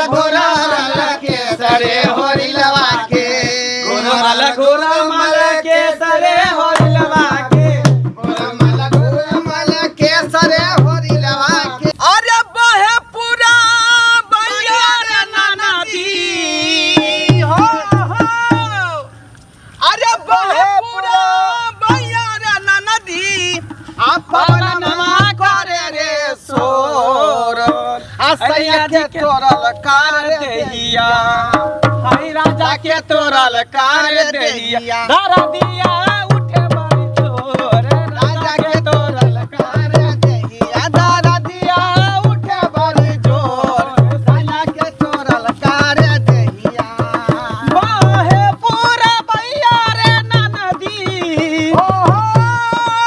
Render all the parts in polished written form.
घुरमल केसरे होरी लवा के। घुरमल घुरमल केसरे होरी लवा के। घुरमल घुरमल केसरे होरी लवा के। अरे बहे पूरा बैया रे नाना जी हो हो। अरे बहे पूरा बैया रे नाना जी अपनमा करे रे सोर आ सैया के तोरल कार देहिया, हाय राजा के तोरल कार देहिया, दारा दिया उठे बड़ी जोर, राजा के तोरल कार कार देहिया, दारा दिया उठे बड़ी जोर, सैया के तोरल कार देहिया। बहे पूरा बैया रे ननदी हो हो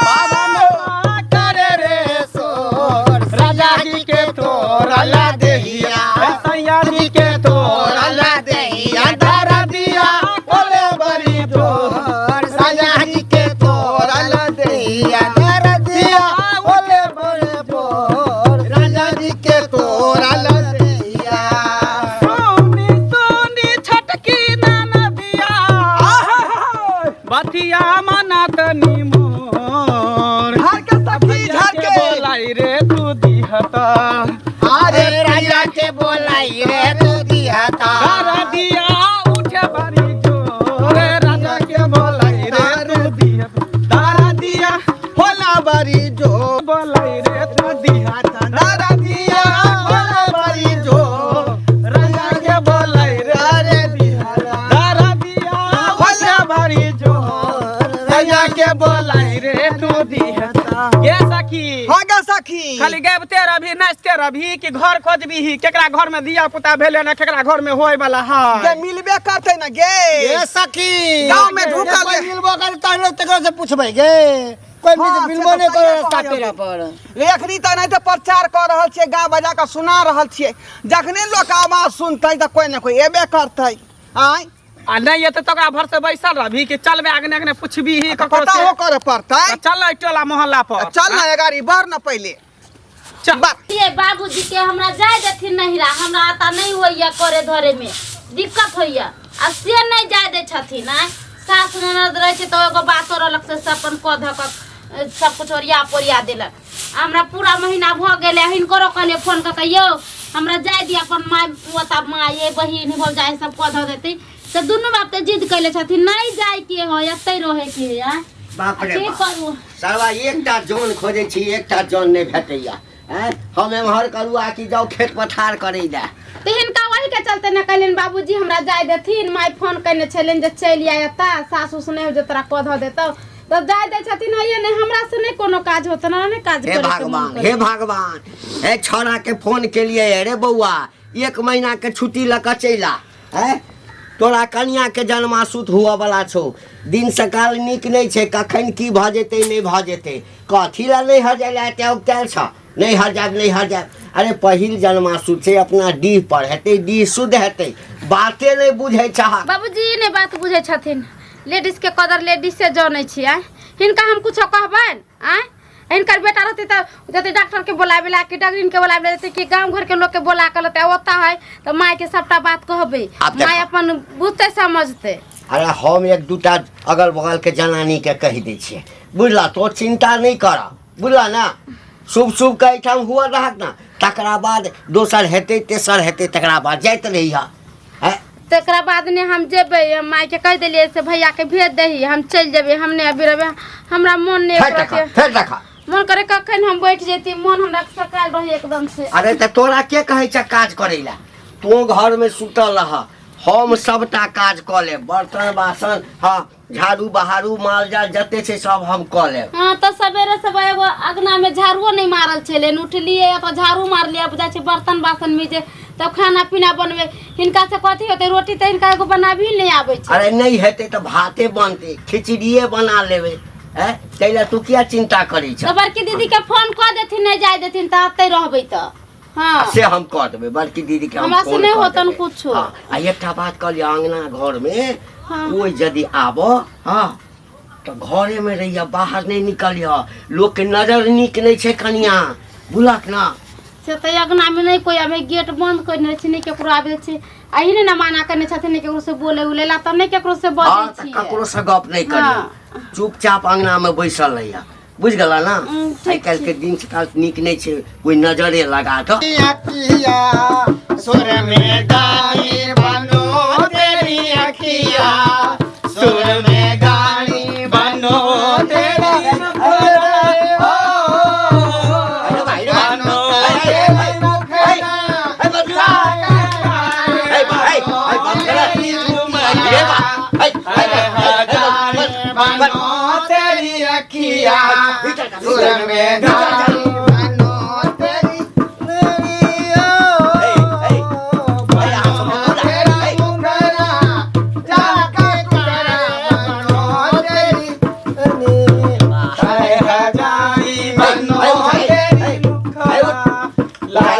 पावनमा करे रे सोर, राजा जी के तोरल देहिया, सैया जी के तोरल देहिया, दारा दिया ओले बड़ी जोर, सैया जी के तोरल देहिया, दारा दिया ओले बड़ी जोर, राजा जी के तोरल देहिया। सोनी सोनी छटकी ननदिया बतिया मना तनी मोर, झाड़ के सखी झाड़ के बोलाई रे तू दिहता, अरे राजा के बोलाई रे तू दिहता, दारा दिया उठे बड़ी जोर, राजा के बोलाई रे तू दिहता, दारा दिया होला बड़ी जोर, बोलाई रे तू दिहता, दारा दिया होला बड़ी जोर, राजा के बोलाई रे अरे दिहता, दारा दिया उठे बड़ी जोर, राजा के बोलाई रे तू दिहता। ये सखी हो गे सखी, खाली गाबिते रही नाचते रही कि घर खोजबी, केकरा घर में धिया पुता भेले ना केकरा घर में होय वाला है। गे मिलबे करते ना गे। ए सखी, गाँव में ढुकल कोई मिलबो करे तहने तकरा से पूछबै गे, कोई हाँ, मिलबो से नहि तऽ करे सहिए रास्ता कहलियौ। पेरा पर। एखनी तऽ नहि तऽ प्रचार कऽ रहल छियै, गाँव बजा कऽ सुना रहल छियै, जखने लोक आवाज सुनतै तऽ कोइ ने कोइ एबे करतै। आँय आ नहि एतै तऽ ओकरा भरसे बैसल रहबी कि चलबे अगने अगने पुछबी ही ककरो पता से? हो करे पड़तै। तऽ चल एहि टोला मोहल्ला पर, चल ना गाड़ी बढ़ ना पहिले चल। बढ़। ये बाबूजी के हमरा जाय देथिन नहिरा, हमरा आता नहीं होइया करे धरे में दिक्कत होइया, आ से नहीं जाय दै छथिन। आँय सास ननद रहै छै तऽ एगो बातो रहलक से सब अपन कऽ धऽ कऽ सब कुछ ओरिया पोरिया देलक। हमरा पूरा महीना भऽ गेलै, हिनकरो कहलियै फोन कऽ के यौ हमरा जाय दिअ, अपन माय ओतऽ माय बहिन भौजाइ सब कऽ धऽ देतै, से दुनू बाप तऽ जिद कैले छथिन नहीं जाय के है, एतै रहै के है। आँय बाप रे की बाप, करू? सरवा एकटा जन खोजै छी, एकटा जन नहि भेटैया। आँय हम एम्हर करू आ कि जाउ खेत पथार करै लए। तऽ हिनका वही के चलते ने कहलियनि बाबूजी हमरा जाय देथिन, my phone कयने छलनि जे चलि आय एतऽ, सासु से नहि हो जे तोरा कऽ धऽ देतौ, तब जाय दै छथिन। हइये नहि हमरा से नहि कोनो काज होत ना, नहि काज हे करे के मन भगवान, करे। हे भगवान, हे छौड़ा के फोन केलिए, अरे बौआ 1 महीना के छुट्टी लऽ कऽ चलि आ, हैं तोरा कनिया के जन्मासूत हुअ वाला छौ, दिन सकाल नीक नहि छै, कखन की भऽ जेतै नहि भऽ जेतै, कथी लए नहि हर जाय लए एते औगतायल छ, नहि हर जायब नहि हर जायब। अरे पहिल जन्मासूत छै, अपना डीह पर हेतै, डीह शुद्ध हेतै, बाते नहि बुझै छह। बाबूजी नहि बात बुझै छथिन, लेडीज के कदर लेडीज से जानै छियै, हिनका हम कुछो कहबनि आँय, हिनकर बेटा रहतै तऽ जते डॉक्टर के बोलाबे ला कि डगरीन के बोलाबे ला जते कि गांव घर के लोग के बोला के लते, ओता है तऽ माय के सबटा बात कहबै, आब देखो। माय अपन बुझतै समझतै। अरे हम एक दूटा अगल बगल के जनानी के कहि दै छियै, बुझला तो चिंता नहि कर, बुझला ना, शुभ शुभ के एहिठाम हुअ रहत ना, तकरा बाद दोसर हेतै तेसर हेतै, तकरा बाद जाइत रहिह। हैं? तकरा बाद ने हम जेबै, हम माय के कहि देलियै से भैया के भेज दही, हम चलि जेबै, हम नहि अभी रहबै, हमरा मोन नहि फेर एकरा देखा, के फेर देखा। मोन करे कखन हम बैठ जैती, मोन हमरा सकाल रही एकदम से। अरे तऽ तोरा के कहै छै काज करै लए, तू घर में सुतल रह, हम सबटा काज कऽ लेब, बर्तन बासन, हाँ झाड़ू बहारू माल जाल जते छै सब हम कऽ लेब। हाँ तऽ सवेरे सवेरे एगो अगना में झाड़ुओ नहीं मारल छलै, उठलियै तऽ झाड़ू मारलियै, अब जाइ छै बर्तन बासन मीजे, तब खाना पीना बनबै, हिनका से कथी होतै, रोटी तऽ हिनका एगो बनाबही नहि आबै छै। अरे नहि हेतै तऽ भाते बनतै, खिचड़िए बना लेबै, हैं ताहि लए तू किया चिंता करै छह? तऽ बड़की दीदी के फोन कऽ देथिन, नहि जाय देथिन तऽ एतै रहबै तऽ। हाँ। से हम कऽ देबै बड़की दीदी के, हम हमरा से फोन नहि कऽ होतन देबै। कुछो। हाँ, आ एकटा बात कहलियै, अंगना घर में हाँ। कोई यदि आबऽ, हाँ तऽ घरे में रहिए, बाहर नहीं निकलिह, लोक के नजर नीक नहीं छै कनिया, बुझलक ना? से तऽ अङ्गनामे नहि कोइ आबै, गेट बन्द कयने छै, नहि ककरो आबै छै। अही ने मना करने छथिन, नहि ककरो से बोले उले ला, तब नहि ककरो से बजै हँ तऽ छियै। ककरो से गप नहि करियौ। हाँ। चुपचाप अंगना में बैसल रहिया, बुझि गेला ना? ठीक। आइ काल्हि के दिन सकाल नीक नहि छै, कोई नजरे लगा दऽ। अखिया सुर में गानी बनो तेरी अखिया सुर में गानी बनो तेरी ओ अरे भाई, रे भाई। बनो तेरी मुखड़ा ए, बा, ए, ए, बंद कर। ए, बा, ए, ए, ए, ए, बंद, बंद। बनो तेरी अखिया सुर में गानी बनो तेरी ए, ए, ए, अहाँ सब बनो बोला। तेरा ए, मुखड़ा जाके टुकड़ा बनो तेरी बा। हाय हजारी बनो तेरी ए, उठा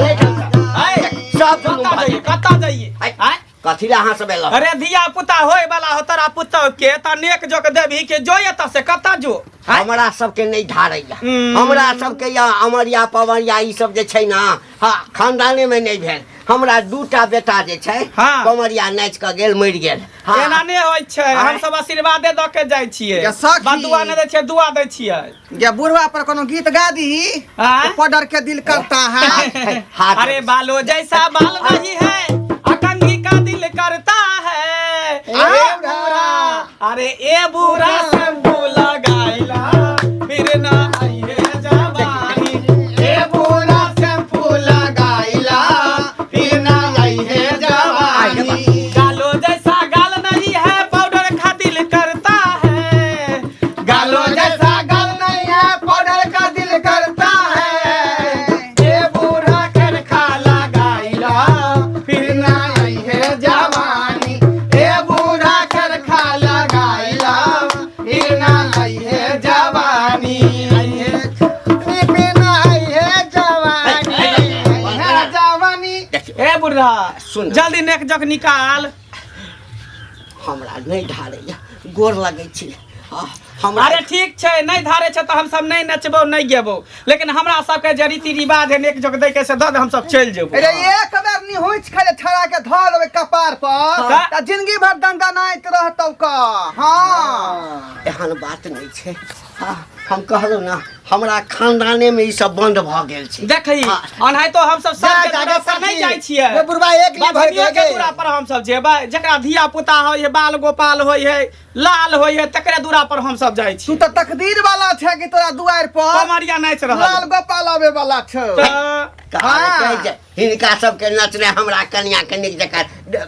ले ढंग से। सब दुनू कतऽ भाई। जाइए, कतऽ जाइए? ए, आँय? कथी लए अहाँ सब एलहुँ? अरे धिया पुता होय वाला हो तोरा पुतौह के, तऽ नेक जोक देबही के जो एतऽ से कतऽ जो? आँय? हमरा सबके नहि धारैया। हम्म। हमरा सबके या अमरिया पवरिया ई सब जे छै ना, हाँ, खानदाने में नहि भेल। हमरा दूटा बेटा जे छै, हाँ। कमरिया नाचि कऽ गेल, मरि गेल। हाँ। एना नहि होइ छै। आँय? हम सब आशीर्वादे दऽ के जाइ छियै। या सखी। बदुआ नहि दै छियै, दुआ दै छियै। या बुढ़वा पर कोनो गीत गा दीही। आँय? तो पडर के दिल करता है। हाथ अरे बालो जैसा बाल नहीं है, अकंगी का दिल करता है। ए बुरा, अरे ए बुरा शैम्पू लगाइला फिर ना आई है जवानी। ए बुरा शैम्पू लगाइला फिर ना आई है जवानी। गालो जैसा गाल नहीं है, पाउडर का दिल करता है। गालो जैसा गाल नहीं है, पाउडर का दिल करता है। ए बूढ़ा करखा लगाइला फिर ना आई है जवानी। ए बूढ़ा करखा लगाइला फिर ना आई है जवानी। आई है फिर ना आई है जवानी, आई है जवानी। ए बुढ़ा, सुन। जल्दी नेक जग निकाल। हमरा नहि धारैया, गोर लगै छी। हाँ, हमरा अरे ठीक छै, नहि धारे छै तऽ हमसब नहि नचबौ, नहि गेबौ, लेकिन हमरा सबके जे रीति रिवाज है नेक जोक दै के, से दऽ दे, हमसब चलि जेबौ। अरे एक बेर निहुँच खाले छड़ा के धऽ देबै कपार पर हाँ। तऽ जिंदगी भर दंदनाइत रहतौ का। हाँ। एहन बात नहि छै। हाँ, हम कहलहुँ ना, हमरा खानदाने में ई सब बंद भऽ गेल छै। देखही, हाँ। अनाहितो हमसब सबके जा, जा, दूरा पर नहि सखी। जाइ छियै। रे बुढ़बा एक ली भर बझनियो के के दूरा पर हमसब जेबै, जकरा धिया पुता होइ है, बाल गोपाल होइ है, लाल होइ है, तकरे दूरा पर हमसब जाइ तू छी। तऽ तकदीर वाला छै कि तोरा दुआरि पर कमरिया नाचि रहल लाल गोपाल आबे वाला छौ। तऽ तऽ हाँ। कहै छै, हिनका सबके नचने हमरा कनिया के नीक जकाँ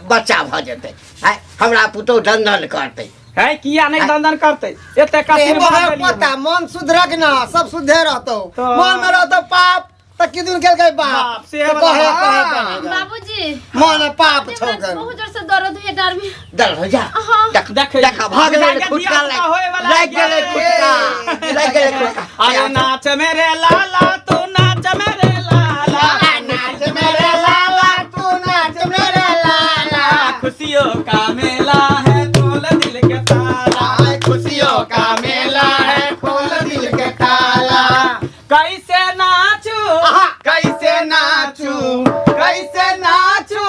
बच्चा भऽ जेतै। आँय, हमरा पुतहु दन करतै। है किया नहि दंदन करतै? एते आशीर्वाद देलियै। पता मन सुधरक ना सब सुधे रहतौ। तऽ- मन में रहतौ पाप तऽ किदुन केलकै बाप। बाप, से तऽ वाला कहे बात। कहे कहे बाबूजी, मन में पाप छौ हमरा गन। बहुत जोर से दर्द होइए डाँड़ में। दल हो जा। हाँ। देख देख, देख, भऽ गेलै जाके खुटका। धिया पुता होय वाला लागि गेलै खुटका, लागि गेलै खुटका। अरे नाच मेरे लाला, तू नाच मेरे लाला, नाच मेरे लाला तू नाच मेरे लाला, खुशियों का मेला है, खोल दिल के ताला। आए खुशियों का मेला है, खोल दिल के ताला। कैसे नाचू, कैसे नाचू, कैसे नाचू,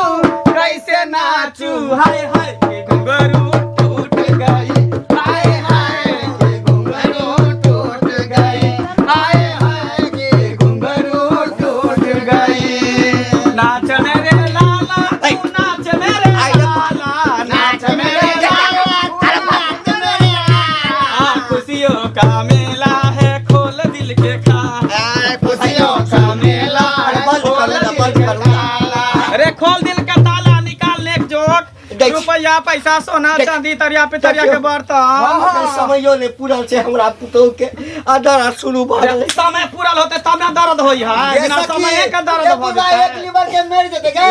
कैसे नाचू, हाय हाय के घुंघरू टूट गई, हाय हाय के घुंघरू टूट गई, हाय हाय के घुंघरू टूट गई। नाच मेरे लाला, तू नाच मेरे लाला, नाच मेरे लाला तू नाच मेरे लाला, खुशियों का मेला है, खोल दिल के खा आए खुशियों का मेला है, बंद खोल करू ना, दिल बंद के करू ना। ताला। अरे खोल दिल के ताला, निकाल लेक जोक देख। रुपया पैसा सोना देख। चांदी तरिया पितरिया के बर्तन। अखन समयो नहि पूरल छै हमरा पुतहु के आ दर्द शुरू भऽ गेलै। समय पूरल होते तब ना दर्द होई है, बिना समय के दर्द भऽ एक जेतै। लीवर के मरि जेतै गे।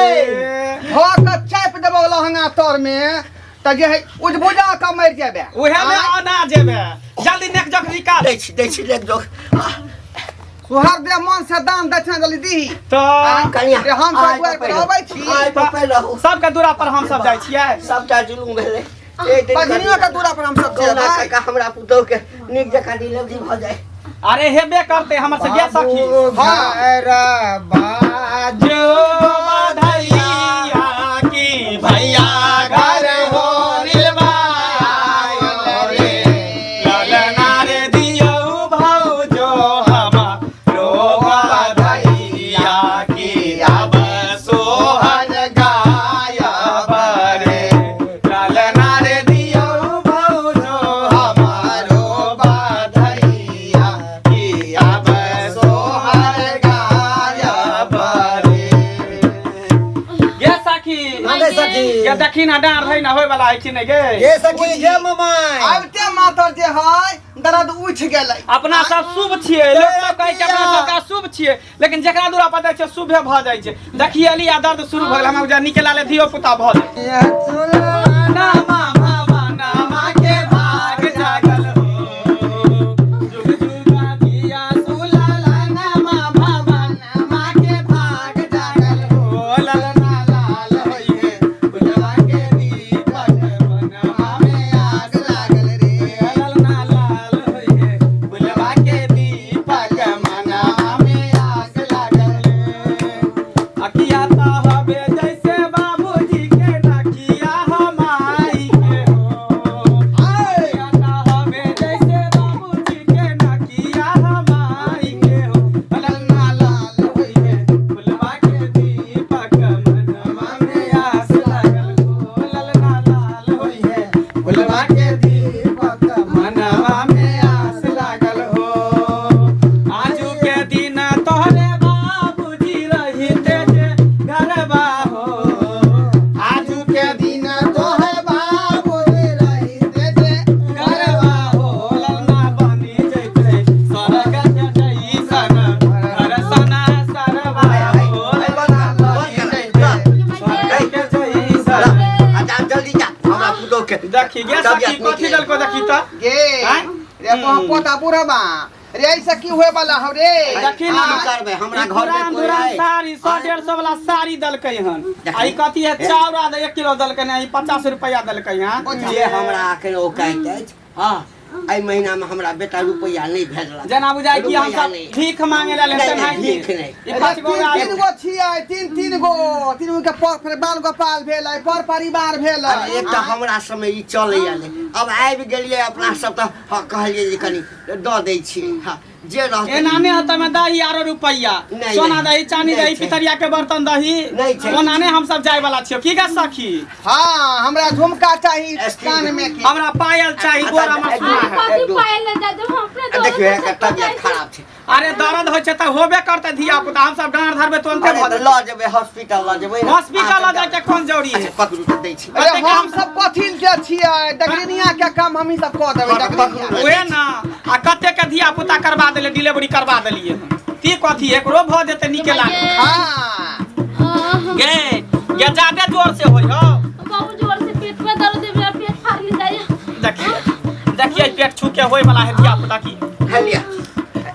धऽ कऽ चापि देबौ लहंगा तर में तऽ जे है उजबुजा कऽ मरि जेबे। उहे में आना जेबे, जल्दी नेक जोक निकाल। दै छी, दै छी लेक जोक। तोहर दे मन से दान दक्षिणा जल्दी दीही। तऽ कनिया, रे हम सब आइ दुआरि पर तऽ अबै छी। आइ तऽ पहिले रहू। सबके दूरा पर हम सब जाइ छियै। सबटा जुलुम भेलै एक दिन। पजनियो के दूरा पर हम सब कहुना जेबै। काका हमरा पुतहु के नीक जकाँ डिलीवरी भऽ जाय। अरे हेबे करते हमर से गे सखी। घर बाजो बधैया की भैया घर हो रे ललना रे दियौ भौजो हमारो बधैया की अब सोहर गायब रे ललना रे दियौ भौजो हमारो बधैया की अब सोहर गायब रे। गे सखी। हाँ गे सखी। गे देखी ना डाँर है ना होय वाला है कि नहीं गे। गे सखी गे ममाय आबिते मातर जे है दर्द उठि गेलै। अपना सब शुभ छियै, लोक सब कहै छै अपना सबके अशुभ छियै, लेकिन जकरा दूरा पर जाइ छै शुभे भऽ जाइ छै। देखिए अली आ दर्द शुरू भऽ गेल, हमरा बुझाय निके लाले धियो पुता भऽ जाइ। नामा मामा नामा के भाग जागल हो, जुग जुगा धिया सुलाला नामा मामा नामा के भाग जागल हो, ललना लाल होइहे फुलवा के दीपक मनवा में आग लागल रे, ललना लाल होइहे फुलवा के दीपक मनवा में आग लागल रे। अखिया त हबे जैसे बाबूजी के नखिया हमाई के हो, अखिया त हबे जैसे बाबूजी के नखिया हमाई के हो, ललना लाल होइहे फुलवा के दीपक मनवा में आस लागल हो, ललना लाल होइहे फुलवा के दीपक मनवा में आस लागल हो। आजू के दिन तोहरे बाबूजी रहिते जे घरबा हो, आजू के दिन तोहे बाबू रहिते जे घरबा हो, ललना बनी जैते स्वर्ग के जैसन घर सना सरबा हो, ललना बनी जैते स्वर्ग के जैसन। अच्छा जल्दी जा हमरा पुतोह के देखी गे सखी कथी देलको देखी त गे आँय? रे पोता बुढ़बा रे ऐसे की होए वाला हौ रे। देखी ना की करबै हमरा ई घर में पुरान कोई दुरान है? साड़ी 100-150 वाला साड़ी देलकै हन। आ ई कथी है चाउर आधा 1 किलो देलकै हन, ई 50 रुपया देलकै हन। जे हमरा अखन औकात अछि, हँ एहि महीना में हमरा बेटा रुपैआ नहीं भेजलक। जेना बुझाय कि हम रुपैआ सब नहि। भीख मांगे ला नहीं, लेते नहीं, हैं भीख नहीं। ई पाँच गो तीन आलू। तीन गो छियै, तीन तीन गो, तीन गो के पर बाल गोपाल भेलै, पर परिवार भेलै। अरे एक तऽ हमरा समय ई चलैया नहि, अब आबि गेलियै अपना सब तऽ हँ कहलियै जे कनि दऽ दै छियै, हँ जे रहतै। एना नहि होतै में दही आरो रुपैआ, नहीं, सोना नहीं। दही, चांदी नहीं दही, छै। पितरिया के बर्तन दही, नहीं छै। ओना नहि हम सब जाय वाला छियौ की गे सखी? हाँ हमरा झुमका चाही स्टील कान में के। हमरा पायल चाही, अच्छा, गोरा मसुआ अरे है। कथी पायल ले जा जब हम अपने आ देखियौ दर्द एकर से तबियत खराब छै। अरे दर्द होइ छै तऽ होबे करतै धिया पुता, हम सब डाँड़ धरबै तुरन्ते अरे भऽ तऽ जेतै। लऽ जेबै हॉस्पिटल लऽ जेबै ने। हॉस्पिटल लऽ जाके कोन जरूरी है? अच्छा पकड़ू तऽ दै छी। अरे हम सब कथी के छियै, डगरिनिया के काम हमही सब कऽ देबै। डगरिनिया उहे ना, आ कते के धिया पुता करवा देले, डिलीवरी करवा देलियै हन। ती कथी एकरो भऽ जेतै नीके लागल। हाँ गे गे जादे जोर से होय हो। बहुत जोर से पेट में दर्द है, मेरा पेट फाड़ने जाइए। देखिए देखिए पेट छू के होय वाला है धिया पुता की। हे लिअ,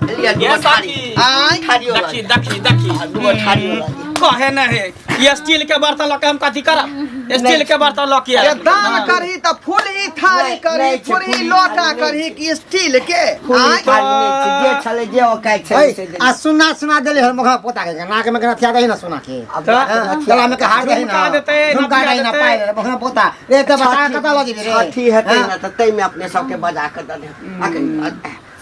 लिअ गे दूगो थारी। सखी आँय थारियो लऽ देखी लिअ। देखी देखी आ दूगो थारियो लऽ लिअ। कहे न है ये स्टील के बर्तन लऽ के हम कथी करब, स्टील के बर्तन लऽ के ये आयब। दान करही तऽ फूलही थारी नहीं, करही, नहीं छै, फूलही फूलही लोटा थारी नहीं करही छै। कि स्टील के? फूली आँय? थारी नहि छै, जे छलै जे औकात छलै से आ सुना सुना देले हन मुखा पोता के नाक में के नथिया दही ना सोना के, अब जाके गला में के हार दही ना, झुमका देतै, झुमका नथिया दही ना, देतै। पायल मुखा पोता रे तऽ बता कतऽ लऽ जेबी रे? छठी हेतै हाँ? ने तऽ ताहिमे अपने सबके बजा कऽ दऽ देब। अखन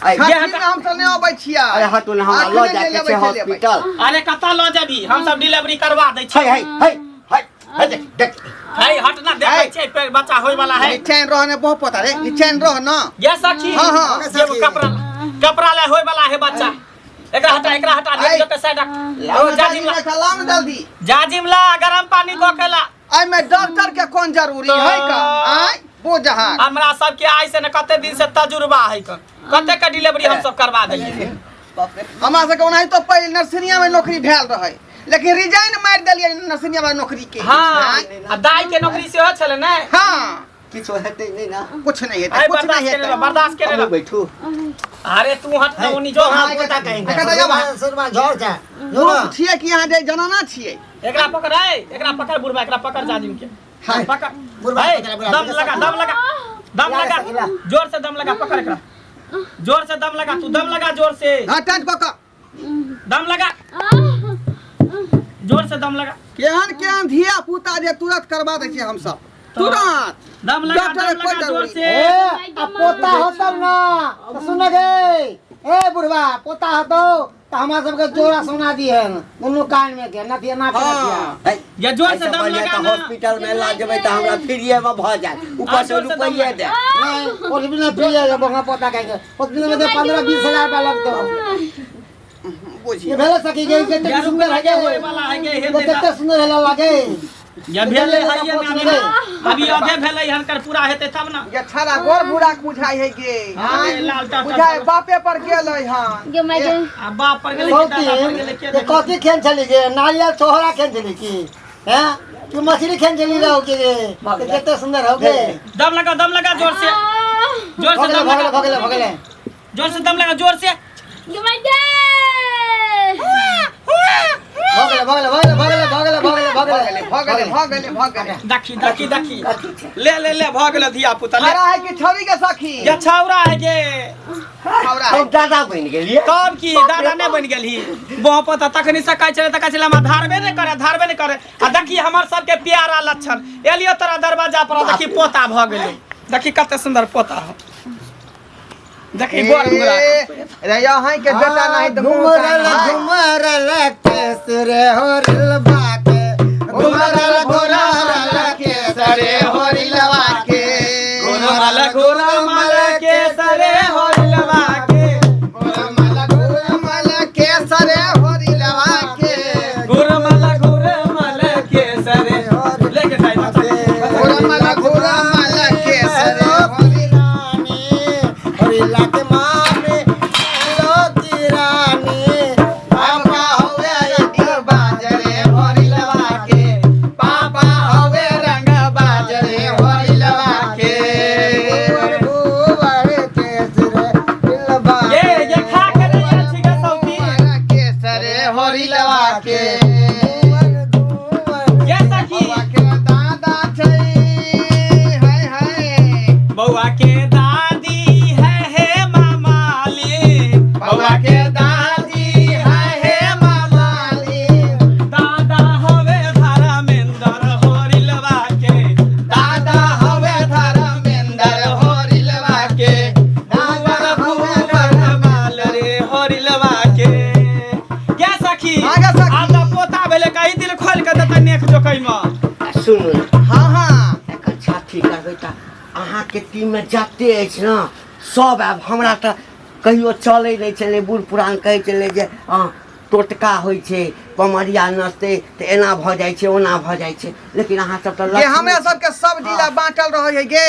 छठी में हम सब नहि अबै छियै। अरे हटू ने, हमरा लऽ अखने जाके जे छै लेबै से लेबै। हॉस्पिटल। अरे कतऽ लऽ जेबी, हम सब डिलीवरी करवा दै है छियै। है है है है देख देख है हट ना, देखै छियै पेट बच्चा होय वाला है। निचैन रह ने बहुत पोता रे, निचैन रह ना। गे सखी हाँ, हाँ। ये कपड़ा कपड़ा ले होय वाला है बच्चा, एकरा हटा एकरा हटा आइ। देख के साइड रख। ओ जाजिम ला, लाओ ना जल्दी जाजिम ला, गरम पानी कऽ के ला। एहिमे डॉक्टर के कोन जरूरी है का? आँय बोझ हमरा सबके आइ से ने कते दिन से तजुर्बा है कन, कते के डिलीवरी हम सब करवा देलियै। हमरा सबके ओनाहितो पहिले नर्सरिया में नौकरी भेल रहै, लेकिन रिजाइन मारि देलियै नर्सरिया में नौकरी के। हाँ आ दाई के नौकरी सेहो छलै ने। हाँ किछो हेतै नहि ना, कुछ नहीं हेतै, आइ कुछ बर्दाश्त नहीं केने रह, हेतै। बर्दाश्त केने हमहूँ रह। बैठू। अरे तू हट ना ओनी जो। हाँ, आइ पोता कहीं एकर तऽ जब सुरमा झोर छै लोक छियै कि यहाँ जे जनाना छियै। एकरा पकड़ ऐ, एकरा पकड़ बुढ़बा, एकरा पकड़ जाजिम के हाय। पकड़ बुढ़बा ऐ, पकड़, बुढ़बा दम पकड़। लगा दम लगा दम ला, लगा ला। जोर से दम लगा, पकड़ एकरा। जोर से दम लगा, तू दम लगा जोर से। हां, टाइट कऽ कऽ। दम लगा, जोर से दम लगा। केहन केहन धिया पुता जे तुरंत करवा दै छियै हमसब, तुरंत। दम लगा, डॉक्टर दम कोई लगा जोर जरूरी। से। ए, आ पोता होतौ ना तऽ सुन गे, ए बुढ़वा, पोता होतौ तऽ हमरा सबके जोड़ा सोना दिहन दुनू कान में के नथिया, नाक के नथिया। हाँ। है, या जोर से एहिसँ दम बढ़िआँ लगा तऽ ना। हॉस्पिटल में लऽ जेबै तऽ हमरा फ्रीए में भऽ जायत, ऊपर से जोर से दम रुपैये लगा। दे। नहीं, हॉस्पिटल में फ्री है बंगा पोता कहे हॉस्पिटल में 15-20 हजार रुपया लगतो। बुझिए ये भेले सखी गे, कते या सुंदर है रुपैया गे, होए वाला है गे, हेतै कते सुंदर है लागे। या भेलै है ये ना, अभी अधे भेलै हन, कर पूरा हेतै तब ना। ये छाड़ा गोर बुढ़ा के बुझाइ है गे। अरे लाल टाटा। बुझाइ बापे पर गेलै हन। गे my गे। आ बाप पर गेलै कि दादा पर गेलै के? ये कथी खेन छली गे? नारियल छोहरा खेन छली की हैं कि मछली खेन छली रहो के गे? कते सुंदर हो गे। दम लगा, दम लगा जोर से, जोर से भगले दम भगले लगा, भगले भगले। जोर से दम लगा, जोर से। गे my गे। भगले भगले भगले भगले भगले भगले भगले। भऽ गेलै, भऽ गेलै, भऽ गेलै। देखी देखी देखी, ले ले ले, भऽ गेलै धिया पुता, ले। हरा है कि छौरी के सखी? ये छौरा है गे। छौरा है। हम दादा बनि गेलियै। तब की दादा नहि बनि गेलही? बह पता तखनी से कहै छलै तऽ कहै छलै हमरा धारबे नहि करे, धारबे नहि करे। आ देखी हमर सबके प्यारा लक्षण, एलियो तोरा दरवाजा पर, देखी पोता भऽ गेलै, देखी कते सुन्दर पोता हो, देखी बड़ बुरा। ए, रे अहीं के बेटा नहीं तऽ मुँह घुमरल कान है। घुमरल केसरे होरिल बाके, घुमरल घुमरल केसरे होरिलवा के, घुरमल घुरमल केसरे होरिलवा के, घुमल घुमल केसरे होरिलवा के, घुरमल घुरमल केसरे लेके जाइ। घुमल घुमल केसरे होरिलवा। रानी होरिला के मामे लो की रानी, पापा होवे रंग बाजरे होरिलवा के, पापा होवे रंग बाजरे होरिलवा के। भुवर केसरे होरिलबा। ये ये खा के नहीं आयल छी गे सौती। केसरे होरिलवा के। घुमर घुमर। ये सखी। बौआ के दादा छै हाय हाय। बौआ के दादी है हे मामाली, बौआ के दादी है हे मामाली, दादा हवे धर्मेंद्र होरिलवा के, दादा हवे धर्मेंद्र होरिलवा के, दादा हवे भुवर माल रे होरिलवा के। क्या सखी? आगे सखी। आब तऽ पोता भेलै, कही दिल खोलि के देतै नेक जोकै मे। आ सुनू ने। हाँ हाँ। एकर छाती करबै तऽ अहाँके टीममे जते अछि ने सब आब। हमरा तऽ कहियो चलै नहि छलै, बूढ़ पुरान कहै छलै जे हँ टोटका होइ छै, पमरिया नचतै तऽ एना भऽ जाइ छै, ओना भऽ जाइ छै, लेकिन अहाँ सब तऽ ये लक्ष्मी। हमरा सबके सब जिला बांटल रहे है गे।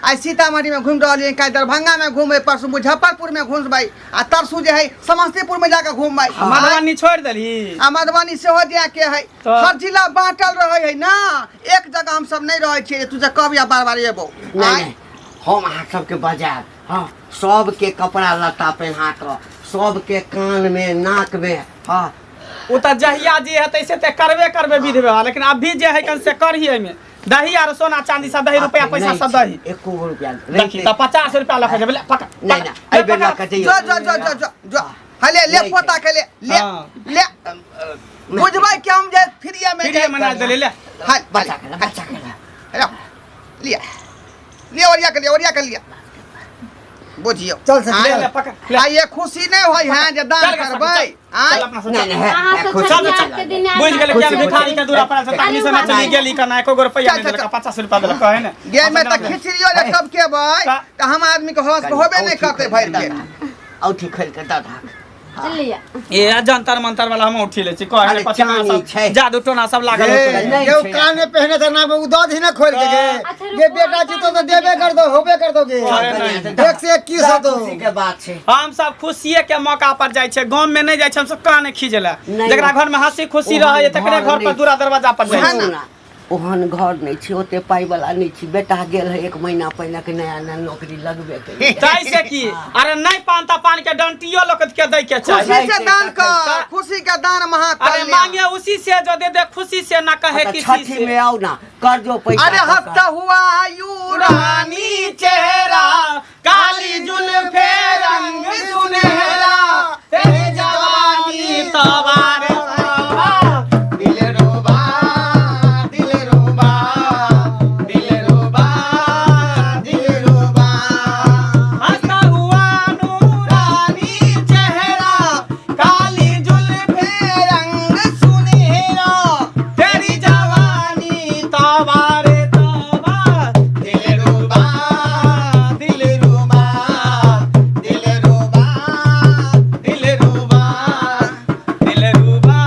आइ सीतामढ़ी में घूम रहलियै, काल्हि दरभंगा में घूमबै, परसू मुजफ्फरपुर में घूमबै आ तरसू जे है समस्तीपुर में जाके घूमबै। मधुबनी छोड़ि देलही? आ मधुबनी सेहो जाके है। तऽ- हर जिला बांटल रहे है ना, एक जगह हम सब नहीं रहे छियै। तू जे कब या बार बार एबो। नहि नहि, हम अहाँ सबके बजायब। हँ, सबके कपड़ा लत्ता पहिना कऽ, सबके कानमे नाकमे, हँ। ओ तऽ जहिया जे हेतै से तऽ करबे करबै विधि व्यवहार, लेकिन अभी जे है कन से करही। एहिमे दही आर सोना चांदी सब दही, रुपया पैसा नहि सब छै, दही। एको गो रुपया देखी तऽ 50 रुपया लऽ के जेबै, ले, पकड़। नहि नहि, एहि बेर लऽ कऽ जइयौ। जो जो जो जो जो जो, हले ले। नहि पोता के ले ले। हाँ। ले, बुझबै कि हम जे फ्रीए में। फ्रीए मना देले, ले। हाल। बचा के ला, बचा के ला। हेलो, लिया लिया, ओरिया के लिया, ओरिया के लिया, बुझियौ। चल सखी, ले चल। ले, पकड़ ले। आ ये खुशी नहीं होय है जे दान चल गे सखी, करबै। चल। आय। चल अपना सब नहि चल। नहि, हे, अहाँ हे, सब खुशी चल, छठियार चल। के दिन बुझि गेलै कि खुशी, भिखारी के दूरा पर से तखनी से नचली गेली कना एको गो रुपैया चल, नहि चल, देलक, चल। 50 रुपया देलक कहे ने। गे में तऽ खिचड़ियो जे टपकेबै का- तऽ हम आदमी के होश होबे नहीं करतै भरि पेट। औठी खोलि कऽ दऽ दहक। लिया। ए जंतर मंतर वाला हम उठी लै छी कहे अरे पछिना चानी सब छै। जादू टोना सब लागल होतै। नहि ये छै। कान में पहने थे ना, वो दो दिन खोल के गे। अच्छा, ये रुको, बेटा जी तो देबे कर दो, होबे कर दोगे। अरे नहीं। 121 हो तो। खुशी के बात छै। हम सब खुशिये के मौका पर जाइ छै, गाँव में नहि जाइ छै। हम सब कान खींचला नहि। जकरा घर में हंसी खुशी ओहन रहै तकरे घर घर पर नहि। दूरा दरवाजा पर जाइ उएह छै। ने। सुनू ना। ओहन घर नहि छै, ओते पाइ वाला नहि छी। बेटा गेल है 1 महीना पहिले के नया नया नौकरी लगबे केलै। तै से की? अरे नहीं, पान ता पान के डंटियो लोग के दै के चाही। खुशी से दान कर, खुशी के दान महा अरे कल्याण। मांगे उसी से जो दे दे खुशी से, ना कहे तऽ किसी छठी से। में आउ ना, कर्जो पैसा अरे कऽ कऽ। हंसता हुआ you रानी चेहरा काली जुल्फे रंग सुनहरा, तेरी जवानी तवार दिल रोबा, दिल रोबा, दिल रोबा, दिल रोबा। हंसता हुआ नूरानी चेहरा काली जुल्फे रंग सुनहरा, तेरी जवानी तवार तवा, दिल रोबा, दिल रोबा, दिल रोबा, दिल रुबा, दिल रुबा,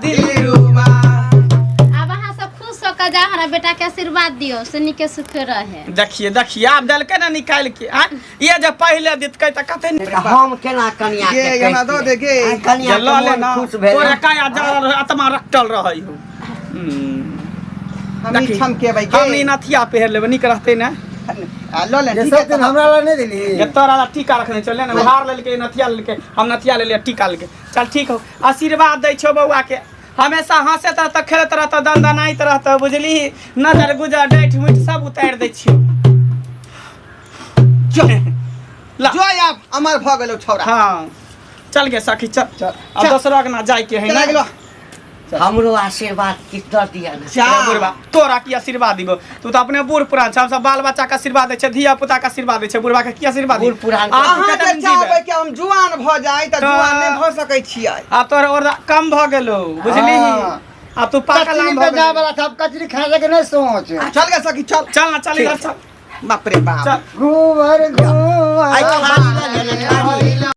दिल दिल रोबा। आब अहाँ सब खुश होकर जा, हमरा बेटा के आशीर्वाद दियौ से नीके सुखे रहे। देखिए देखिए, आब देलकै ने निकालि के आँय, ये जे पहिले दितकै तऽ कते नीक। तऽ हम केना कनिया गे, के हमरा दऽ दे गे। आँय, कनिया जे लऽ के ले मोन ना, खुश भेलै। तोरा काया जरल रहै, आत्मा रखटल रहै हो। हम ई देखी, छमकेबै गे। हम ई नथिया पहिर लेबै, नीक रहतै ने? आ लऽ ले, जे ठीक सब है दिन तऽ। हमरा ला नहि देली। जे तोरा ला टीका रखने छलै ने, उधार लेलकै, नथिया लेलकै, हम नथिया लेलियै, टीका लेलकै। चल ठीक हो, आशीर्वाद दै छौ बौआ के, हमेशा हँसैत रहतऽ, खेलैत रहतऽ, दनदनाइत रहतऽ, बुझलिही? नजर गुजर डाँटि मुटि सब उतारि दै छियौ। जो ला। जो, आब अमर भऽ गेलौ छौड़ा। हाँ चल गे सखी, चल। चल। अब दोसरो अंगना जाय के है चला ना। गेलो। हमरो आशीर्वाद किछु दऽ दिअ ने। जा। ए बुढ़बा, तोरा की आशीर्वाद दिबो? तू तऽ अपने बूढ़ पुरान छ। हम सब बाल बच्चा के आशीर्वाद दै छै, धिया पुता के आशीर्वाद दै छै, बुढ़बा के की आशीर्वाद बूढ़ दिबो? पुरान आब अहाँ कते जे दिन जीबै? चाहबै कि हम जुआन भऽ जाइ तऽ जुआन नहि भऽ सकै छियै। आब तोहर और कम भऽ गेलो, बुझलिही? हाँ। आब तू पाकल कचरी आम पे भऽ जाय गेलही। वाला था, अब कचरी खाए के नहीं सोच। चल गे सखी, चल। चल ना, चल इधर चल। बाप रे बाप। चल। घूमर घूमर आइ खाली लऽ लिअ ने, खाली।